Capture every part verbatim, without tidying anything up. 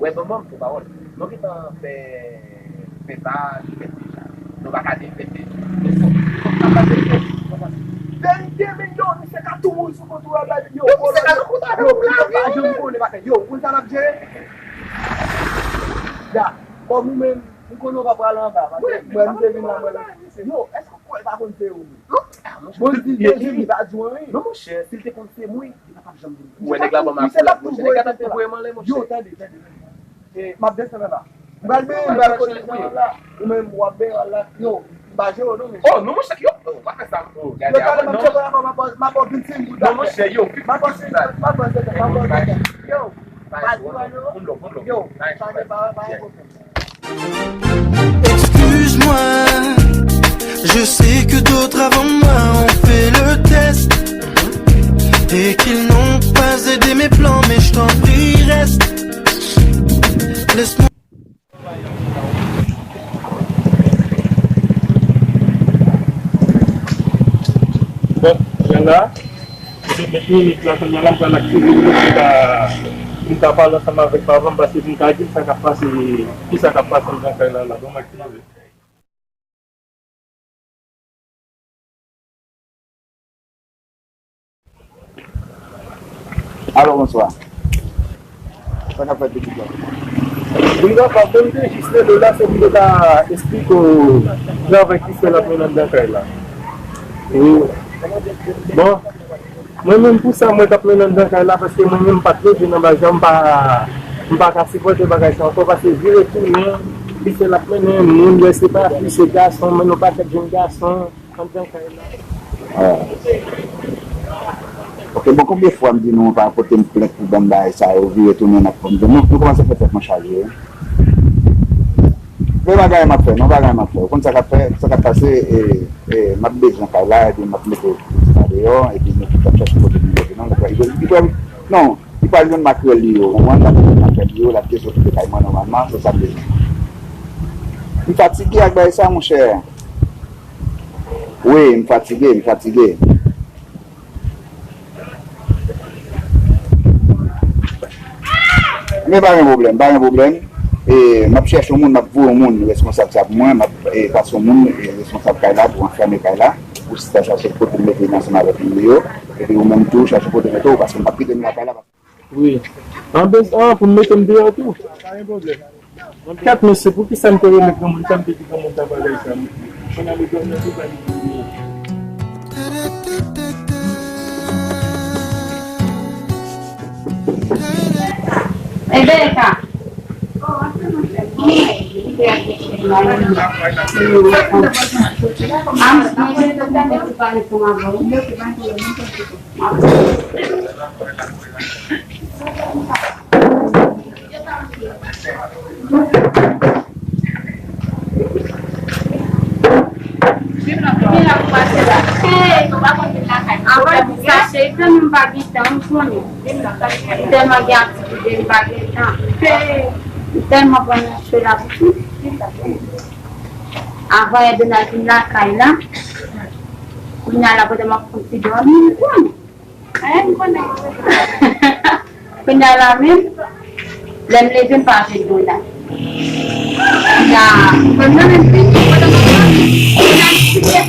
Wè, manman m, se pawòl. Nou gentan fè fèt la, li fèt deja. Nou pa ka defèt deja. Nou fòk, fòk n ap pase fèt. Verite, men yo, misye ka tou mouri sou kont ou, yo, misye ka nan kont avè w pou lavi, pa janm konnen bagay. Yo, konn sa n ap jere? Ya, kòm ou menm, m konnen w pa pral anba, paske mwen, m te vin la, mwen la. Yo, èske w kwè l pa konn se ou menm? Bon, si te di, li pa di w anyen. Non, monchè, si l te konn se mwen, li pa t ap janm vin. Ou wè nèg la ban m akoulad, monchè. Nèg la t ap voye m anlè, monchè. Yo, tande, tande. E, m ap desann anba. M pral benyen, m pral kote pou yo. Ou menm, w ap benyen la. Yo, m pa jere w non, mesye. Oh, non, monchè, yo, oh, pa fè sa. Oh, gade, yo, tande, m ap tcheke anba, m ap, m ap vin ti bout. Non, monchè, yo, m ap vin ti bout. M ap vin ti bout. Yo, pa di w anyen non. Yo, pa gen, pa, pa gen pwoblèm. Excuse-moi, je sais que d'autres avant moi ont fait le test et qu'ils n'ont pas aidé mes plans, mais je t'en prie, reste. Laisse-moi. Bon, jan la, se menm minit la, kounye a la, m pral aktive pou m ka, pou m ka pale ansanm avèk papa m, paske pou m ka di l sa k ap pase, kisa k ap pase anndan kay la, la, bon, m aktive. Alo, bonswa. Sa k ap fèt, pitit la? Vin kapab, bon, m te jis rele w la, se pou m te ka esplike w travay ki fè l ap mennen anndan kay la. Wi. Bon, mwen menm pou sa, mwen t ap mennen anndan kay la, paske mwen menm m pa t leve nan bagay sa, m pa, m pa ka sipòte bagay sa ankò, paske vire tounen, li fè l ap mennen moun, lè se pa fi, se gason, mennen yon pakèt jèn gason anndan kay la. Ah. Ok, bon, konbyen fwa m di nou pa pote m plent pou bann bagay sa yo, vire tounen n ap pran m. Nou, nou kòmanse fè tèt mwen chaje, wi. Men bagay m ap fè, non, bagay m ap fè. Ou konn sa k ap fè, sa k ap pase, e, e, m ap bezwen kay la, epi m ap mete pitit la deyò, epi nou tout ap chache kote pou nou mete, non, nou pral, li pral, non, li pral jwenn makrèl li yo, ou konprann, l ap jwenn makrèl li yo, l ap dezokipe kay mwen nòmalman, se sa m bezwen. M fatige ak bagay sa, monchè. Wi, m fatige, m fatige. Men pa gen pwoblèm, pa gen pwoblèm. E, m ap chèche yon moun, m ap voye yon moun responsab sa pou mwen, m ap, e, pase yon moun, e, responsab kay la pou anfème kay la, pou sa chache kote m mete l ansanm avèk moun yo, epi ou menm tou, chache kote mete w, paske m p ap kite nou lakay la. Wi. An bez-, an, pou m mete m deyò tou. Pa gen pwoblèm. Kèt, mesye, poukisa m te rele granmoun sa, m te di granmoun sa bagay sa, mesye? Kounye a, le granmoun nan te ba li. Ebeka. Avan di sa, cheri, tann m pa gen tan, m konnen. M tèlman gen aktivite, m pa gen tan. M tèlman pran nan cheve la pou tout. Avan yè Donald vin lakay la, kounye a la, pandan m ap fè yon ti dòmi, m konnen. Kounye a la menm, lè m leve, m pa jwenn Donald. Kounye a, mwen menm, m vini, pandan m ap dòmi, Donald ti fè,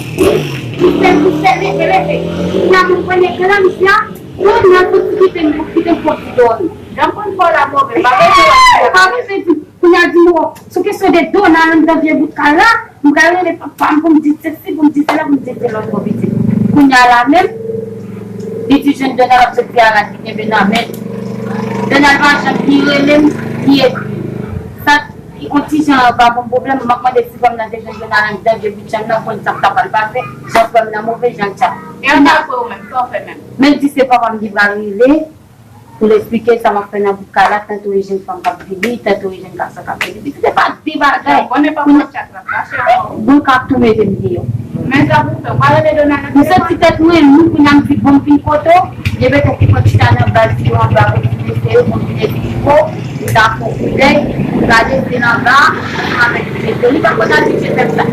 ti fè, ti fè, leve, leve. Kounye a, mwen pran ekran, misye a, Donald soti kite m, kite m fè yon ti dòmi. Jan m konn fè w la, move, m pa bezwen wè. Pa bezwen di. Kounye a di m, o, sou kesyon de Donald anndan vye bout kay la, m ka rele papa m pou m di sesi, pou m di sela, pou m di se lòt bò pitit. Kounye a la menm, li di jwenn Donald ap sot fè araj li kenbe nan men l. Donald pa janm ni rele m, ni ekri m. Sa, Yon ti jan pa bon pwoblèm, m ap mande si fanm nan te jwenn Donald anndan debit chanm nan, konn sa k ta pral pase, jan fanm nan move, jan l t ap. E an dapre ou menm, sa w fè menm? Men l di se papa m ki pral rele pou l eksplike sa m ap fè nan bout kay la, tanto e jenn fanm k ap vini, tanto e jenn gason k ap vini. Pitit, se pa de bagay. Konnen papa w chat la, fache avè w. Bon, k ap tou mete m deyò. Men sa pou fè, w pa rele Donald nan telefòn? M santi tèt mwen lou, kounye a m di, bon, m fin kote w. Gen petèt li pran chita nan baz yo anba pou ti mesye yo, pou vin eksplike w, pou ta fè w koulèy, pou gade se anba, ansanm avèk ti mesye yo. Li pa konn abitye fè m sa.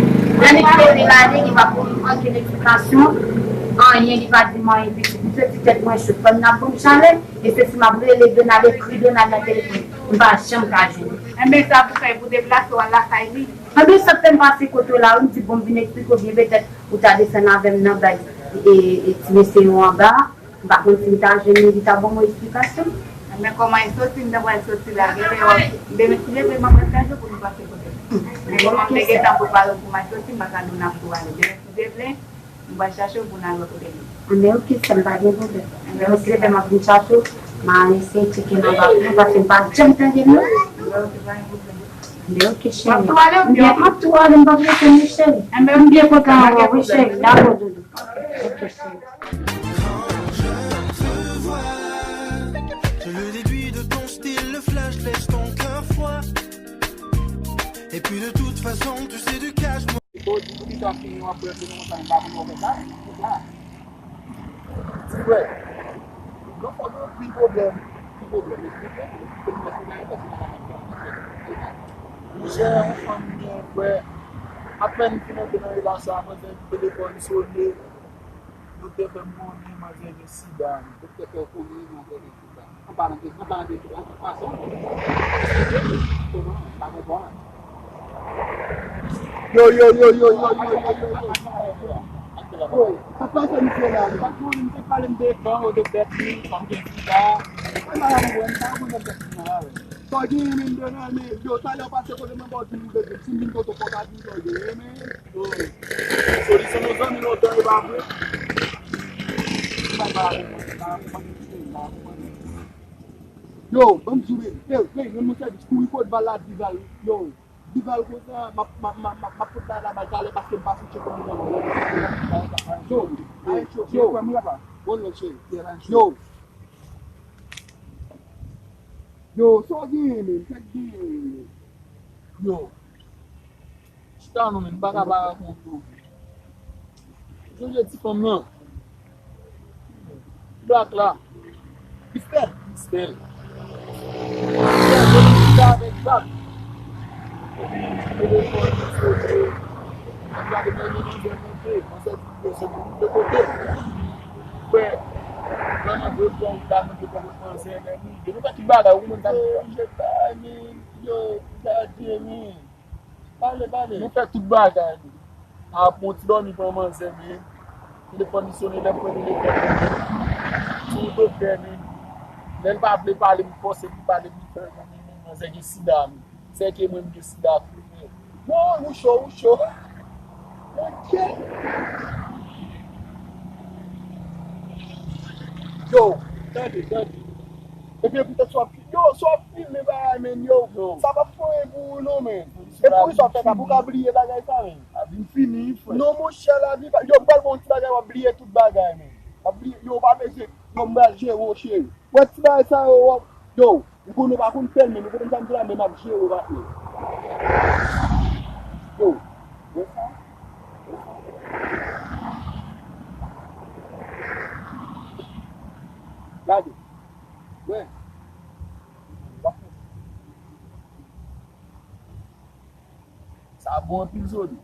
Lè nèg yo vin gade, li pa konn okenn eksplikasyon, anyen, li pa di m anyen, pitit. M santi tèt mwen cho, fanm nan ban m chalè, e se si m ap rele Donald, ekri Donald nan telefòn, m pa janm ka jwenn li. Enben, sa pou fè, pou deplase w al lakay li. Anben, sa k fè m pase kote w la, wi, m di, bon, m vin eksplike w byen, petèt ou ta desann avè m nan baz, e, e ti mesye yo anba. M pa konn si m ta jwenn li, li ta ban mwen eksplikasyon. Men kòman e soti, m ta pral soti la, genlè w ap, demen si Dye vle, m ap ret chache w pou nou pase kote m. Men kòman m te gentan prepare w pou m al soti, m pa ka di w n ap tou ale. Demen si Dye vle, m pral chache w pou n al wè kote m ye. Anben, oke, sè m, pa gen pwoblèm. Demen si Dye vle, m ap vin chache w, m a eseye tcheke nan bak mwen, paske m pa janm tande l, non. Anben, oke, cheri. M ap tou ale, m byen, m ap tou ale, m p ap rete, non, cheri. M byen kontan wè w, wi, cheri. Dakò, doudou. Oke, cheri. Quand je te vois, je le déduis de ton style, le flash laisse ton cœur froid. Et puis de toute façon, tu sais du cash. Poukisa w ap fini w ap pran se konsa, m pa konn w fè sa, m la. Ti frè, nou fò gen anpil pwoblèm. Ki pwoblèm? Eksplike m. Monchè, yon fanm gen frè. Apèn fin antre nan relasyon, apèn telefòn sonnen. Doktè fè m konnen manzè gen sida. Doktè fè w konnen manzè gen sida. An palan de, an palan de, an palan de, an palan de, pa konprann. Yo, yo, yo, yo, yo, yo, yo, yo, yo. Yo, sa pase misye la, li pa t konnen, misye pale m de van, o de bèt li, fanm gen sida. Mwen pa konprann, mwen pa konprann bèt li nan la, wi. Sa w genyen menm, Donald, men, yo, talè w pase kote mwen ba w di m, si m vin kote w, fò w ta di m sa w genyen, men. Yo, solisyon nou zanmi lontan, e pa vre? Yo, ban m di w, men, yo, yo, rann mwen sèvis, kouri kot Val la, di Val, yo, di Val konsa, m ap, m ap, m ap, m ap, m ap fout bay la bal talè paske m pa sou tchek moun nan. Yo, yo, yo, yo, yo, sa w genyen, men, sa k genyen, yo. Chita non, men, m pa ka pa rakonte w. Sonje ti fanm nan. Blak la. Kristèl. Kristèl. Kristèl, mwen chita avèk Blak. Epi, telefòn li sonnen. Mwen gade, men, li di, mwen di, mwen di, mwen di, mwen di, kote. Frè, vrèman, vre, frè, ou ta mande pou manzè, men, wi. Yo, nou fè tout bagay, ou konn sa. Yo, gade, men. Pale, pale. Nou fè tout bagay, nou. A, bon, ti dòmi pran manzè, men. Telefòn li sonnen, lè m pran telefòn li. Sou doktè, men. Lè l pa vle pale, m fòse li pale, m fè, men, men, men, manzè gen sida, men. Sèke mwen, m gen sida tou, men. Woy, ou cho, ou cho. Mon Dye. Yo, tande, tande. Ebyen, poutèt sa w ap Yo, sa w ap filme bagay, men, yo. Yo. Sa p ap fè anyen pou ou, non, men. E pou sa w fè sa, pou w ka bliye bagay sa, men. A vin fini, frè. Non, monchè, lavi pa, yo, m pral ba w yon ti bagay, w ap bliye tout bagay, men. W ap bliye, yo, w pa bezwen, yo, m pral jere w, cheri. Wè ti bagay sa, yo, w ap, yo, ou konn ou pa konn fè l, men, ou konprann sa m di la, men m ap jere w, patnè. Yo, wè sa? Wè sa? Gade. Wè. Sa bon anpil, Zoli.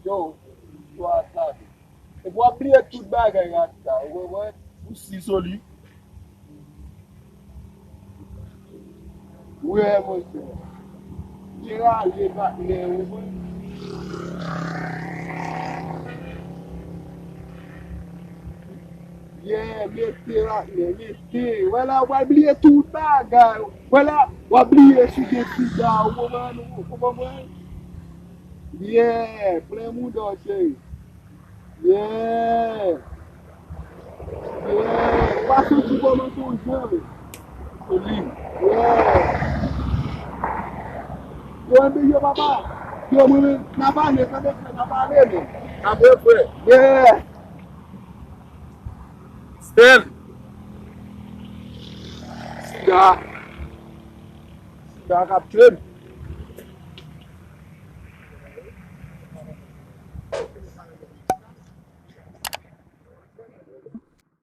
Yo, istwa a sa. Epi w ap bliye tout bagay, Rasta, ou konprann? Ou si, Zoli. Wi, monchè. Byen rale, patnè, ou konprann? Yeah, mete, patnè, mete. Wè la, w pral bliye tout bagay. Wè la, w ap bliye si w gen sida, ou konprann, ou konprann? Yeah, plen mouda w, cheri. Yeah. Yeah. Pase di kòmanse yon jan. Sou li. Yeah. Yo, enbe yo, papa. Yo, mwen menm, n a pale, tande frè, n a pale, men. N a pale, frè. Yeah. Sèl. Sida. Sida k ap tye m.